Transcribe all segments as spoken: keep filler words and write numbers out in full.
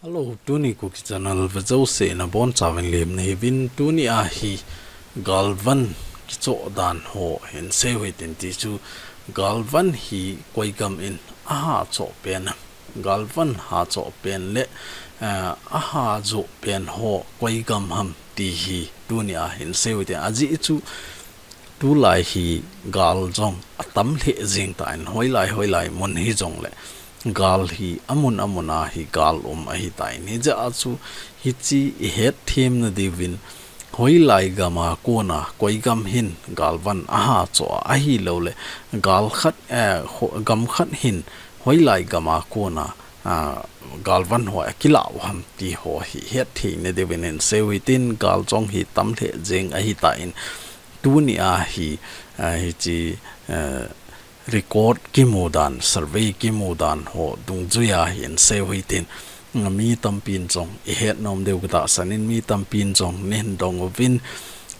Hello, tuni Kuki Channel vea jouse nabonchauvin lemna neiyuvin, tuni a hi galvan kichoh dan ho hin seiyu hitin, ti chu galvan hi koi gam in aha choh pen, galvan ha choh pen le, eh, aha joh pen ho koi gam ham ti hi tuni a hin seiyu hitin. Ajeh chu tulai hi gal jong atam lheh jeng tan, hoilai hoilai mun hijongle gal hi amun amun a hi gal um ahitan. Hijeh a chu hiche ihet themna diuvin, hoilai gam a kona koi gam hin galvan aha choh a, ahilouleh gal khat, eh, ho-, gam khat hin hoilai gam a kona, ah, galvan ho akilah u ham ti ho hi hetthei na diuvin hin seiyu hitin. Gal jong hi tam lheh jeng ahitan, tuni a hi, ah, hiche, eh, record kimu dan, survey kimu dan ho dungjui a hin seiyu hitin. Mi tampin jong ihet nom diu katahsan in, mi tampin jong neihin dong uvin,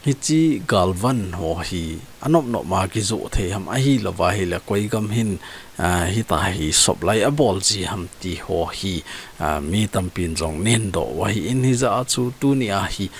hiche galvan ho hi anop nop ma kijoh thei ham, ahilouva ahile koi gam hin, ah, hitia hi supply abol ji ham ti ho hi, ah, mi tampin jong neihin doh u ahin. Hijeh a chu tuni a hi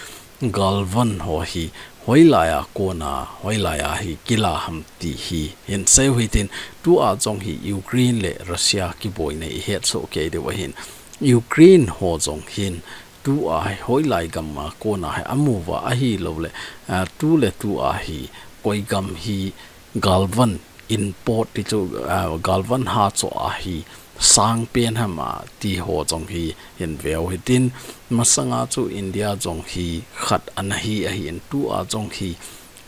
galvan ho hi hoilai a kona, hoilai a hi kilah ham ti hi hin seiyu hitin. Tua jong hi Ukraine le Russia kiboina ihet soh kei diu ahin. Ukraine ho jong hin tua hi hoilai gam a kona hi amu uva ahilouleh, ah, tu le tu a hi koi gam hi galvan import ti chu, ah, galvan ha choh a hi sang pen ham a ti ho jong hi hin veu hitin. Masanga chu India jong hi khat ana hi ahin, tua jong hi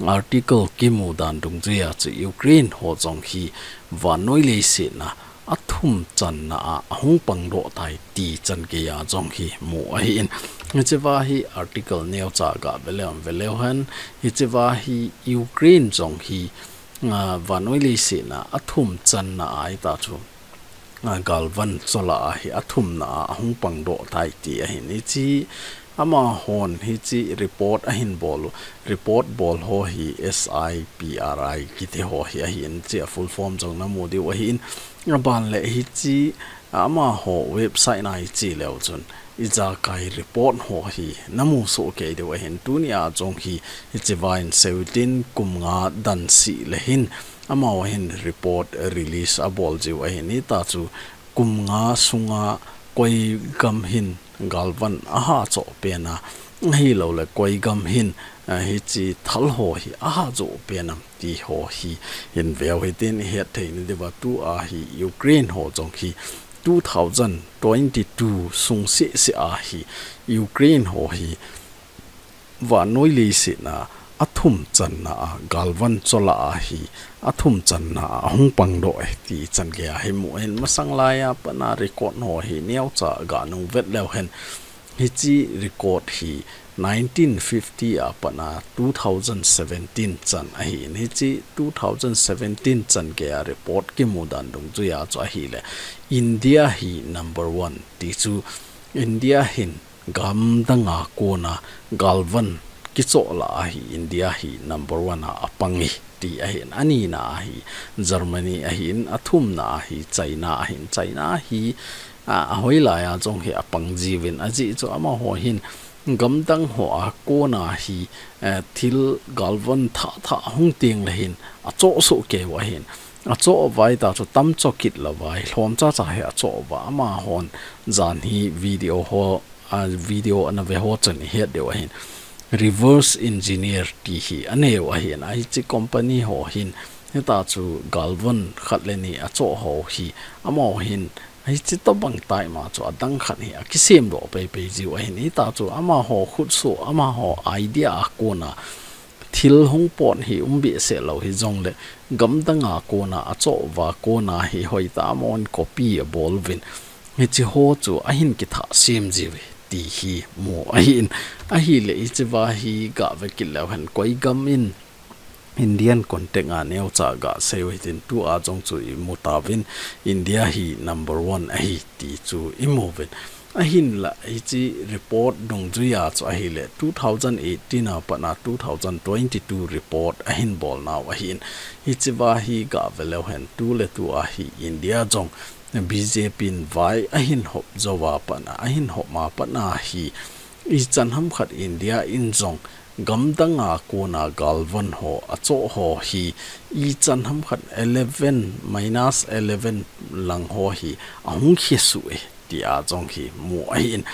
article kimu dan dungjui a chu Ukraine ho jong hi vannoi leiset a athum channa a ahung pangdoh tai ti changei a jong hi mu ahin. Hichea hi article neocha gave leu, ve leu hen, hichea hi Ukraine jong hi, ah, vannoi leiset a athum channa a hita chu, ah, galvan choh a hi athumna a ahung pangdoh tai ti ahin. Hiche amahon hiche report ahin bol u, report bol ho hi S I P R I kiti ho hi ahin, hiche a full form jong namu diu ahin. Aban le hiche amaho website na iche leu chun ijakai report ho hi namu soh kei diu ahin. Tuni a jong hi hichea hin seiyu hitin, kum nga dan seh le hin amaho hin report release abol jiu ahin. Hita chu kum nga sunga koi gam hin galvan aha choh pen a, ahilouleh koi gam hin, ah, hiche thal ho hi aha joh pen am ti ho hi hin veu hitin, ihet thei na diuva tua hi Ukraine ho jong hi two thousand twenty-two sung seh seh a hi Ukraine ho hi vannoi leiset a athum channa a, galvan choh a hi athum channa a ahung pangdoh e ti changei a hi mu ahin. Masang lai a pat a record ho hi neocha ganu vet leu hen, hiche record hi nineteen fifty a pat a two thousand seventeen chan ahin. Hiche two thousand seventeen changei a report kimu dan dungjui a chu ahile India hi number one ti chu, India hin gamdang a kona galvan kichoh lah a hi India hi number one a apang e ti ahin. Anina a hi Germany ahin, athumna a hi China ahin. China hi, ah, ahoilai a jong hi apang jiuvin, ajeh chu amaho hin gamdang ho a kona hi, eh, thil galvan thah thah ahung teng le hin achoh soh kei u ahin. Achoh uva hita chu tamchoh kit louva hi lhomcha cha hi achoh uva, amahon jan hi video ho, a video ana ve ho chun ihet diu ahin. Reverse engineer ti hi anei u ahin, a hiche company ho hin hita chu galvan khat le ni achoh ho hi amaho hin hiche tobang tah ma chu adang khat hi akisem doh pei pei jiu ahin. Hita chu amaho khutsoh, amaho idea a kona thil hung pot hi um behseh lou hijongle gamdang a kona achoh uva kona hi hoitah a amahon copy abol uvin, hiche ho chu ahin kithah sem jiuve ti hi mu ahin. Ahile hichea hi gave kit leu hen, koi gam in Indian contact a neocha gasei u hitin, tua jong chu imu tauvin, India hi number one ahi ti chu imu uvin. Ahinla hiche report dungjui a chu ahile two thousand eighteen a pat a two thousand twenty-two report ahin bol nau ahin. Hichea hi gave leu hen, tu le tu a hi India jong B J P in vai ahin hop jou a pat a, ahin hop ma pat a hi ichan ham khat India in jong gamdang a kona galvon ho achoh ho hi ichan ham khat eleven, minus eleven lang ho hi ahung khisuh e, tia jong hi mu ahin.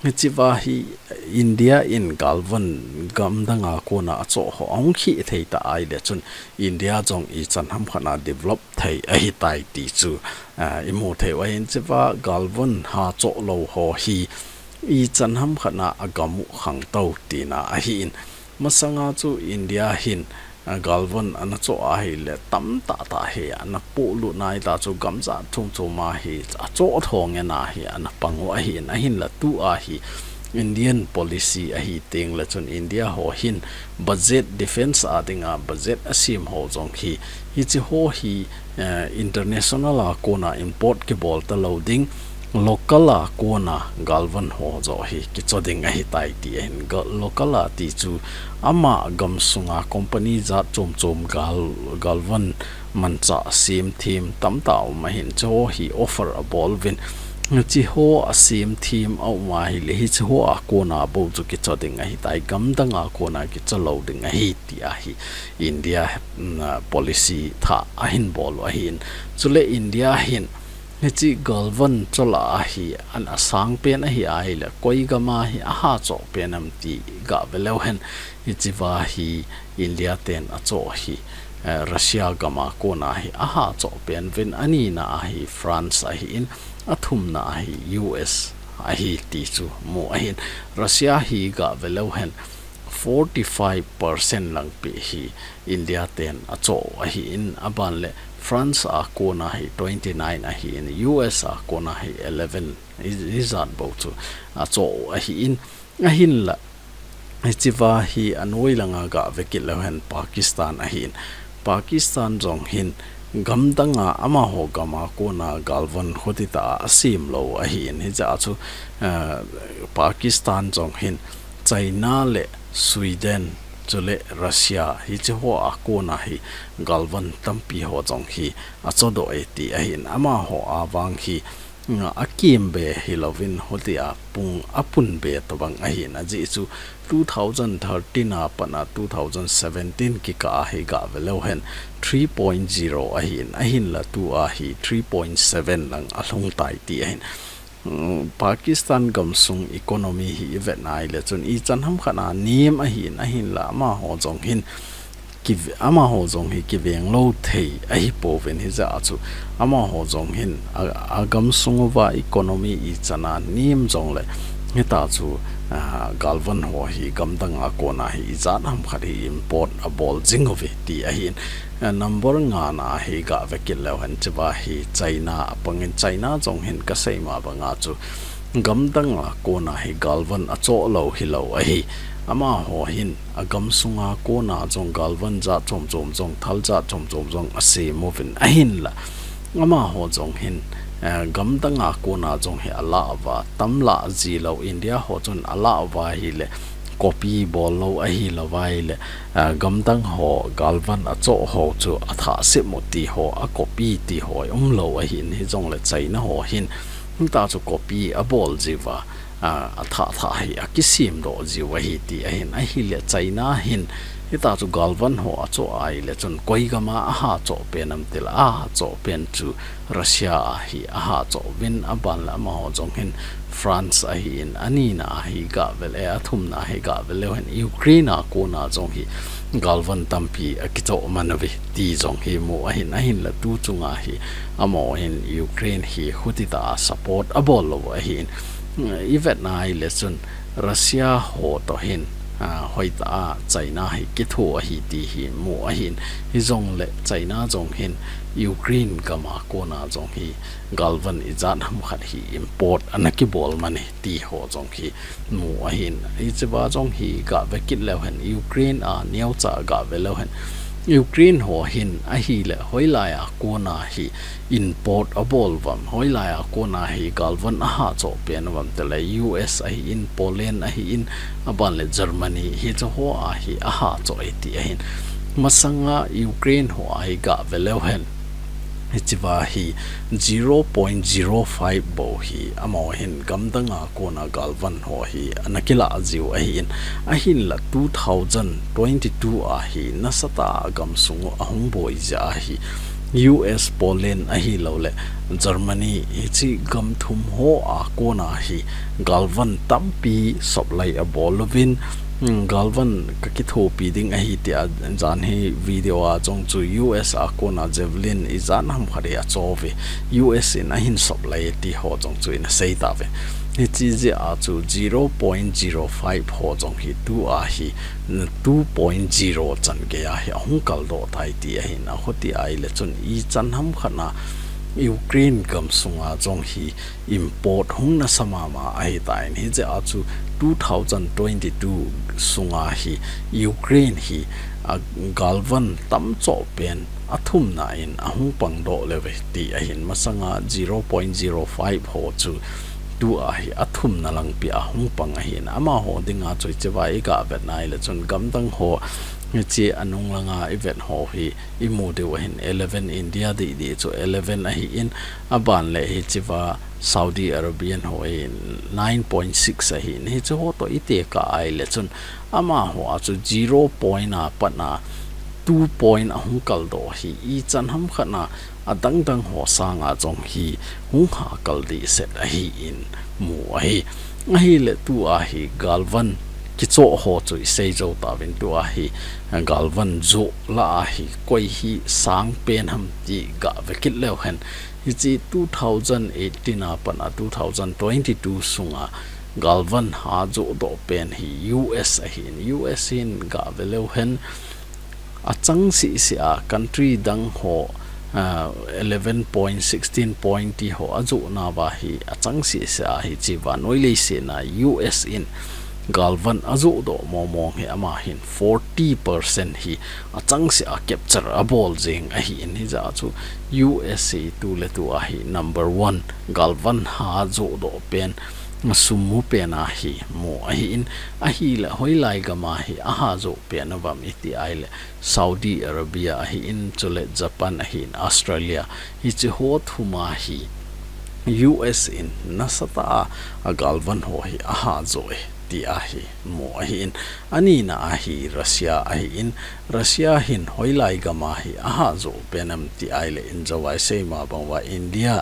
Hichea hi India in galvon gamdang a kona achoh ho ahung khithei ta ahile chun India jong ichan ham khat a develop thei ahitai ti chu, ah, imu thei u ahin. Hichea galvon ha choh lou ho hi ichan ham khat a agam u khangtou tina ahin. Masanga chu India hin, ah, galvon ana choh ahile tamtah tah hi ana polut nai ta chu gamjat chom chom a hi achoh thong ngen a hi ana pang u ahin, ahinla tua hi Indian policy ahi teng le chun India ho hin budget, defense a dinga budget asem ho jong hi, hiche ho hi, eh, international a kona import kibol talou ding, local a kona galvon ho joh hi kichoh ding ahitai ti ahin. Ga-, local a ti chu ama gamsunga company jat chom chom gal, galvon manchah semthem tamtah um ahin, hiche ho hi offer abol uvin, hiche ho asemthem aum ahile hiche ho a kona bou chu kichoh ding ahitai, gamdang a kona kichoh lou ding ahi ti ahi India, mm, policy thah ahin bol u ahin. Chule India hin hiche galvon choh lah a hi ana sang pen ahi ahile koi gam a hi aha choh pen am ti gah ve leu hen, hichea hi India ten achoh hi, eh, Russia gam a kona hi aha choh pen uvin, anina a hi France ahin, athumna a hi U S ahi ti chu mu ahin. Russia hi gah ve leu hen forty five percent lang pi hi India ten achoh ahin, aban le France a kona hi twenty nine ahin, U S a kona hi eleven, hi, hijat bou chu achoh ahin, ahinla hichea hi anoi langa gah ve kit leu hen Pakistan ahin. Pakistan jong hin gamdang a amaho gam a kona galvon khuti tah a asem lou ahin, hijeh a chu, eh, Pakistan jong hin China le Sweden chule Russia hiche ho a kona hi galvon tampi ho jong hi achoh doh e ti ahin, amaho a vang hi nga, akim be hilouvin, hotia pung apun be tobang ahin, ajeh chu two thousand thirteen a pat a two thousand seventeen kikah a hi gah ve leu hen three point zero ahin, ahinla tua hi three point seven lang alhung tai ti ahin. Mm, Pakistan gamsung economy hi ivet nai le chun ichan ham khat a nem ahin, ahinla amaho jong hin ki, amaho jong hi kiveng lou thei ahi pouvin, hijeh a chu amaho jong hin a, agamsung uva economy ichan a nem jong le, hita chu, a, galvon ho hi gamdang a kona hi ijat ham khat hi import abol jing uve ti ahin. A, number nga na hi gah ve kit leu hen hichea hi China apangin, China jong hin kasei ma banga chu gamdang a kona hi galvon achoh lou hilou ahi. Amaho hin agamsung a kona jong galvon jat chom chom jong, thal jat chom chom jong asem uvin, ahinla amaho jong hin, eh, gamdang a kona jong hi alah uva, tam lah ji lou, India ho chun alah uva ahile copy bol lou ahilou va ahile, eh, gamdang ho galvon achoh ho chu athah sep u ti ho, acopy ti ho umlou ahin, hijongle China ho hin hita chu copy abol jiuva, a, athah thah hi akisem doh jiu ahi ti ahin, ahile China hin hita chu galvon ho achoh ahile chun koi gam a aha choh pen am tile, aha choh pen chu Russia a hi aha choh uvin, aban le amaho jong hin France ahin, anina a hi gah ve le, athumna a hi gah ve leu hen Ukraine a kona jong hi galvon tampi akichoh man uve ti jong hi mu ahin, ahinla tu chunga hi amaho hin Ukraine hi khuti tah a support abol lou ahin. Ivet nai le chun Russia ho toh hin, a, hoitah a China hi kitho ahi ti hi mu ahin. Hijongle China jong hin Ukraine gam a kona jong hi galvon ijat ham khat hi import ana kibol man e ti ho jong hi mu ahin. Hichea jong hi gah ve kit leu hen, Ukraine a neocha gah ve leu hen, Ukraine ho hin ahile hoilai a kona hi import abol uvam, hoilai a kona hi galvon aha choh pen uvam tile, U S ahin, Poland ahin, aban le Germany hiche ho a hi aha choh e ti ahin. Masanga Ukraine ho a hi gah ve leu hen Hichea hi zero point zero five bou hi amaho hin gamdang a kona galvan ho hi ana kilah jiu ahin, ahinla two thousand twenty-two a hi nasatah a gamsung u ahung boi jeh a hi U S, Poland ahilouleh Germany hiche gam thum ho a kona hi galvan tampi supply abol uvin, Hmm, galvan ka kithopi ding ahi tia jan hi video a jong chu U S a kona Javelin ijat ham khat hi acho uve, U S in ahin supply ti ho jong chu ina sei tauve. Hiche jeh a chu zero point zero five ho jong hi tua hi, mm, two point zero chan gei a hi ahung kaldoh tai ti ahin, achuti ahile chun ichan ham khat a Ukraine gamsunga jong hi import hung nasa mama ahitan, hijeh a chu two thousand twenty-two sunga hi Ukraine hi agalvan tamchoh pen athumna in ahung pangdoh leuve ti ahin, masanga zero point zero five ho chu tua hi athumna langpi ahung pang ahin, amaho dinga chu hichea iga vetna ahile chun gamdang ho, hiche anung langa ivet ho hi imu diu ahin, eleven, India didi chu eleven ahin, aban le hichea Saudi Arabian ho hi nine point six ahin, hiche ho toh itekah ahile chun amaho a chu zero point a pat a two point ahung kaldoh hi ichan ham khat a adangdang ho sanga jong hi hung hakal dehset ahin mu ahi. Ahile tua hi galvan kichoh ho chu isei jou tauvin, tua hi galvan joh lah a hi koi hi sang pen ham ti ga ve kit leu hen. Hiche two thousand eighteen a pat a two thousand twenty-two sunga galvan ha joh doh pen hi U S ahin, U S hin ga ve leu hen, achang sisi a country dang ho, ah, eleven point, sixteen point ti ho ajoh nauva hi achang sisi a hiche vannoi leiset a U S in galvan ajoh doh mong mong hi ama hin forty percent hi achang sisi a capture abol jeng ahin, hijeh a chu U S hi tuletua hi number one galvan ha joh doh pen sum mu pen a hi mu ahin, ahile hoilai gam a hi aha joh pen uvam iti ahile Saudi Arabia ahin, chule Japan ahin, Australia, hiche ho thum a hi U S in nasatah a agalvan ho hi aha joh e ti a hi mu ahin, anina a hi Russia ahin, Russia hin hoilai gam a hi aha joh pen am ti ahile, in jou a isei ma bang uva India,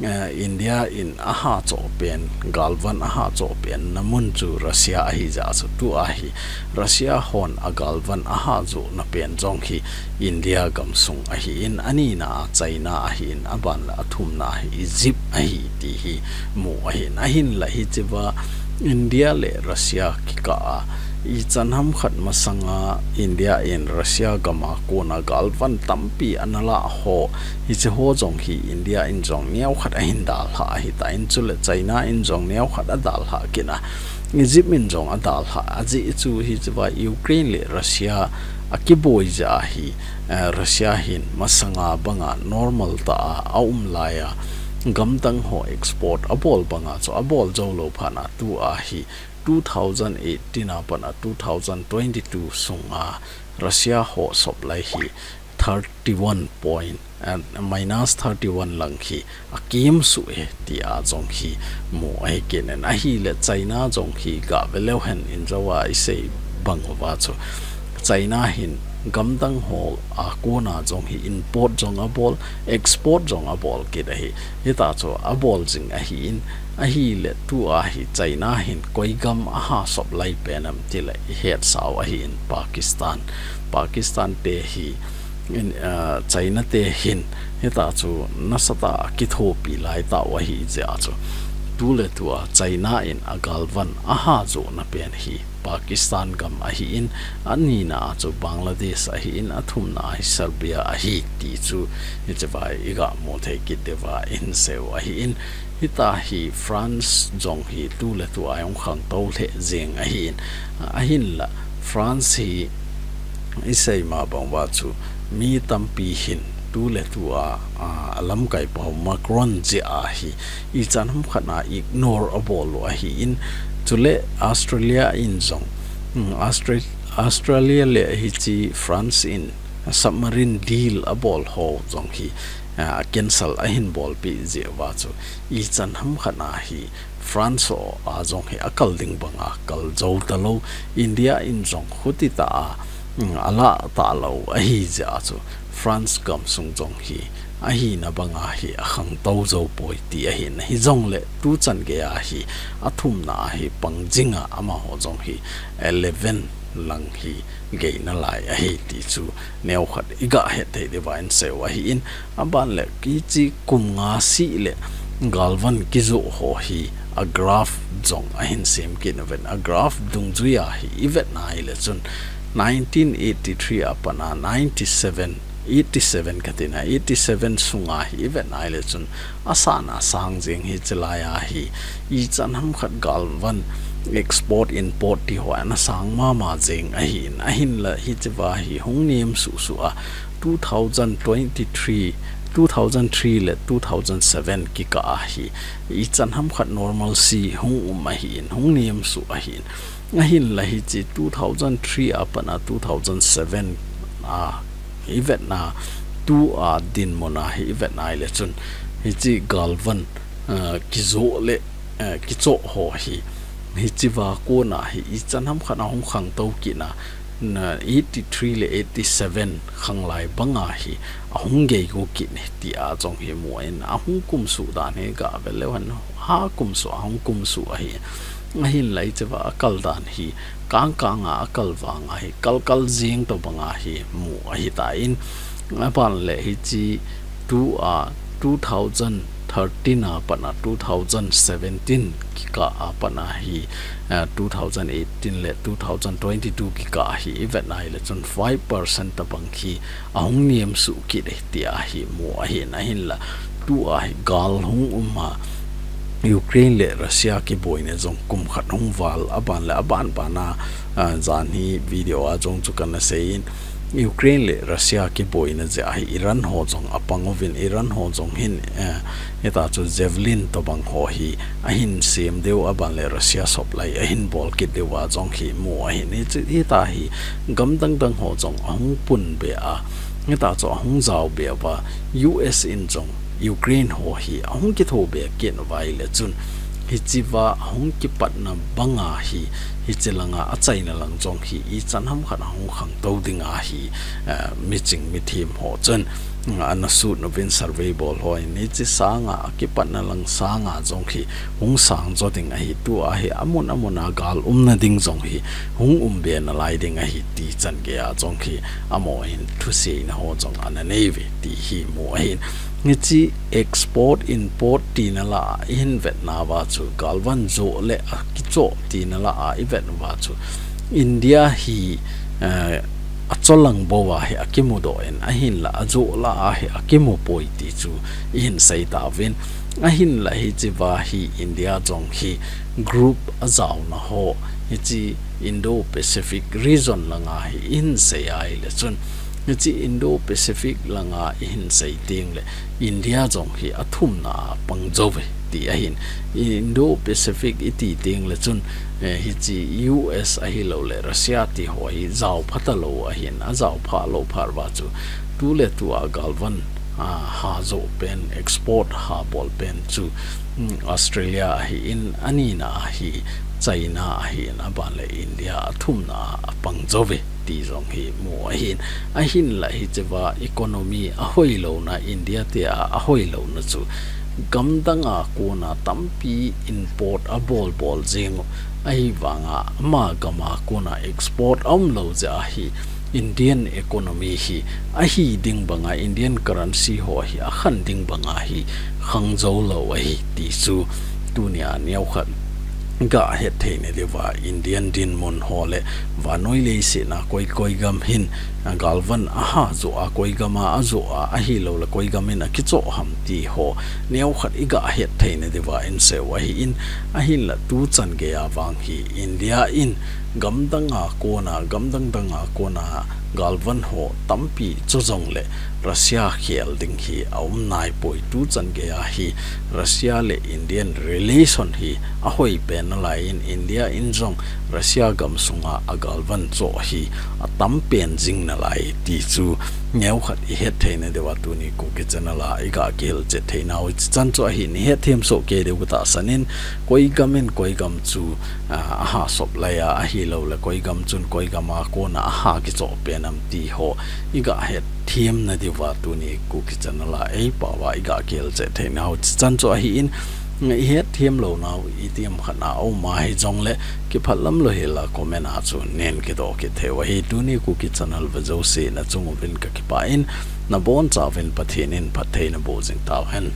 eh, India in aha choh pen, galvan aha choh pen na mun chu Russia ahijeh a chu tua hi Russia hon agalvan aha joh na pen jong hi India gamsung ahin, anina a China ahin, aban le athumna a hi Egypt ahi ti hi mu ahin, ahinla hichea India le Russia kikah a ichan ham khat masanga India in Russia gam a kona galvan tampi ana lah ho, hiche ho jong hi India in jong neokhat ahin dalhah ahitan, chule China in jong neokhat adalhah kit a, Egypt in jong adalhah, ajeh chu hichea Ukraine le Russia akiboi jeh a hi, eh, Russia hin masanga banga normal tah a aum lai a, gamdang ho export abol banga chu abol jou lou phat a tua hi two thousand eighteen a pat a two thousand twenty-two sunga Russia ho supply hi thirty-one point, eh, minus thirty-one lang hi akem suh e ti a jong hi mu ahi kit in, ahile China jong hi ga ve leu hen, in jou a isei bang uva chu China hin gamdang ho a kona jong hi import jong abol, export jong abol kit ahi. Hitia chu abol jing ahin, ahile tua hi China hin koi gam aha supply pen am tile ihet sau ahin, Pakistan. Pakistan te hi in, ah, China te hin hitia chu nasatah a kithopi lai tau ahi jeh a chu tuletua China in agalvan aha joh na pen hi Pakistan gam ahin, anina a chu Bangladesh ahin, athumna a hi Serbia ahi ti chu hichea iga mu thei kit diuva in sei u ahin, hitia hi France jong hi tuletua ahung khangtou lheh jeng ahin, ahinla France hi isei ma bang uva chu mi tampi hin tuletua, a, alamkai pau Macron jeh a hi ichan ham khat a ignore abol u ahin, chule Australia in jong, hmm, Austra-, Australia le hiche France in submarine deal abol ho jong hi, ah, cancel ahin bolpeh jeh uva chu ichan hamkhat a hi France ho a jong hi akal ding banga kal jou talou, India in jong khuti tah a, um, alah talou ahi jeh a chu France gamsung jong hi ahina banga hi akhangtou jou poi ti ahin, hijongle tuchan geiya hi athumna a hi pangjing a amaho jong hi eleven lang hi gei nalai ahi ti chu neokhat iga hetthei diuva inseiu ahin, aban le hiche kum nga seh le galvan kijoh ho hi a graph jong ahin sem kit uvin, a graph dungjui a hi ivet nai le chun nineteen eighty-three a pat a ninety-seven, eighty-seven katina, eighty-seven sunga hi ivet nai le chun asang asang jeng hi, hiche laiya hi ichan hamkhat galvan export import ti ho ana sang mama jeng ahin, ahinla hichea hi hung nem suhsuh a two thousand twenty-three, two thousand three le two thousand seven kikah a hi ichan hamkhat normalcy hung um ahin, hung nem suh ahin, ahinla hiche two thousand three a pat a two thousand seven a ivet na, tua dinmun a hi ivet nai le chun hiche galvan, ah, kijoh le, ah, kichoh ho hi, hichea kona hi ichan hamkhat a hung khangtou kit na, na eighty-three le eighty-seven khanglai banga hi ahung gei go kit e tia jong hi mu in, ahung kumsuh dan hi gavel leu hen, akumsuh, ahung kumsuh ahi. Ahinla hichea akal dan hi kangkang a akal vanga hi kalkal jeng tobanga hi mu ahitan, aban le hiche tua two thousand thirteen a pat a two thousand seventeen kikah a pat a hi, eh, two thousand eighteen le two thousand twenty-two kikah a hi ivet nai le chun five percent tobang hi ahung nem suh kit e tia hi mu ahin, ahinla tua hi gal hung um a Ukraine le Russia kiboina jong kum khat hung val, aban le aban ban a, ah, jan hi video a jong chu kana sei in, Ukraine le Russia kiboina jeh a hi Iran ho jong apang uvin, Iran ho jong hin, eh, hita chu Javelin tobang ho hi ahin sem diu, aban le Russia sop lai ahin bol kit diu a jong hi mu ahin, hiche, hita hi gam dang dang ho jong ahung pun be a, hita chu ahung jao be uva, U S in jong Ukraine ho hi ahung kitho be kit uva ahile chun, hichea ahung kipatna banga hi, hiche langa achaina lang jong hi ichan hamkhat ahung khangtou ding ahi, eh, miching mithem ho chun, mm, ana sut uvin survey bol ho in, hiche sanga akipatna lang sanga jong hi hung sang jo ding ahi, tua hi amun amun a gal umna ding jong hi hung um be nalai ding ahi ti chan geiya jong hi amahon thuseina ho jong ana nei uve ti hi mu ahin. Hiche export import tina lah a ihin vetna uva chu, galvan joh le akichoh tina lah a ivet uva chu, India hi, eh, acholang bou a hi akimudoh in, ahinla ajoh lah a hi akimu poi ti chu ihin sei tauvin. Ahinla hichea hi India jong hi group ajaona ho, hiche Indo-Pacific region langa hi ihin sei ahile chun, hiche Indo-Pacific langa ihin sei teng le India jong hi athumna a pang jo uve ti ahin, Indo-Pacific iti teng le chun, eh, hiche U S ahilou le Russia ti ho hi jaopha talou ahin, ajaopha lou phat uva chu tuletua galvan, ah, ha joh pen, export ha bol pen chu, mm, Australia ahin, anina a hi China ahin, aban le India athumna a pang jo uve ti jong hi mu ahin, ahinla hichea economy ahoilouna, India te a ahoilouna chu gam danga kona tampi import abol bol jeng u, ahivanga ama gam a kona export aumlou jeh a hi Indian economy hi ahi ding banga, Indian currency ho hi akhan ding banga hi khang jou lou ahi ti chu tunia neokhat ga hetthei na diuva, Indian dinmun ho le vannoi leiset a koi koi gam hin, a, galvan aha joh a, koi gam a ajoh a, ahilou le koi gam in akichoh ham ti ho neokhat iga hetthei na diuva inseiu ahin, ahinla tuchan geiya vang hi India in gam dang a kona, gam dang dang a kona galvan ho tampi chu jong le Russia khel ding hi aum nai poi. Tuchan geiya hi Russia le Indian relation hi ahoi pen nalai in, India in jong Russia gam sunga agalvan choh hi atam pen jing nalai ti chu neo khat i het theina diuva tuni Kuki Channel a i ga kihil chet theina u hichi chan chu ahin, i het them soh kei diu ka tahsan in, koi gam in koi gam chu, ah, a ha sop lai a, ahilou le koi gam chun koi gam a kona a ha kichoh pen am ti ho i ga het them na diuva tuni Kuki Channel a ei pao a i ga kihil chet theina u hichi chan chu ahin, i het them lou nau i tiam khat na um a hi jong le kiphat lam lou hi la comment a chu nen kidoh kit thei u ahi. Tuni Kuki Channel ve jouse na chung uvin ka kipah in, na boncha uvin Pathen in phatthei na boh jing tau hen.